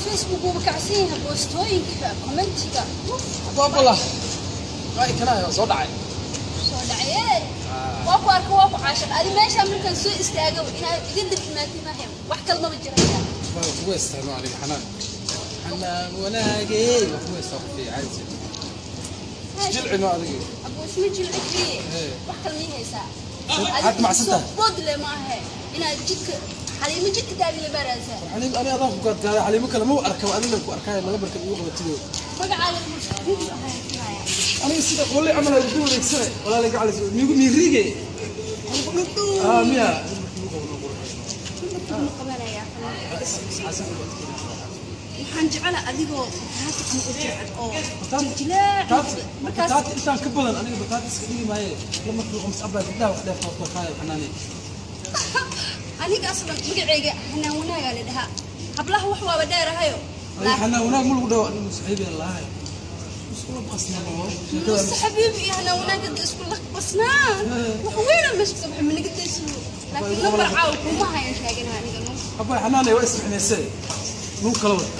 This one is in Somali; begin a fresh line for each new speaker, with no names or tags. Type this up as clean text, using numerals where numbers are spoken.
Facebook uuba kacsan yahay, boostooyinka, commentiga.
Baabala waa ikanaya, waa soo dhacay.
Soo dhacay, waa ku arka, waa ku caashiq. Adi meeshaa markaan soo istaago inaad iga dib imaatay maahe, wax kale maba jiraya.
Waa kugu heystaa no aniga, Xanaan, Xanaan wanaagey, waa kugu heystaa. Qof caadi jilci no adiga.
Abu, isma jilci kariye. Wax kale mii haysaa?
Maxaad macsan tahay?
Boodle maahe, inaad jidka Xaliimo jidka taagin la baaraysaa.
Xaliim ani adaan ku gaadgaaday, Xaliimo kale ma u arka, adiga ku arkaayo laga barka igu qabatido.
Magacaaga mushkiladu ahaa.
Aniga sida qolli camal ay ugu wareegsanay, walaalay gacalis miigu miiriige ah miya.
Ma qabanaya. Waxaan jecela adigoo bataati ama u jecel oo jilaac markaas.
Bataati intaan ka badan aniga bataati iska dhigi maaye, la markii qomс abaa gabdhaha wax dheer qoorto kaaya, Xanaane.
Aniga aslan magacayga Xanaan Wanaagaa la dhahaa, hablaha wax waaba dheerahayo.
Adiga Xanaan Wanaag ma lagu dhawo, anigu saxiibi lahay iskula qasnano sheekada.
Muuse xabiibi iyo Xanaan Wanaag hadda isku laqbasnaan, wax weyna meesha kasoo baxay manigadaysu, laakiin lambar caawa kuma hayan sheeganaha aniga no.
Abaa Xanaane, waa ismicnaysee nuu kala wad.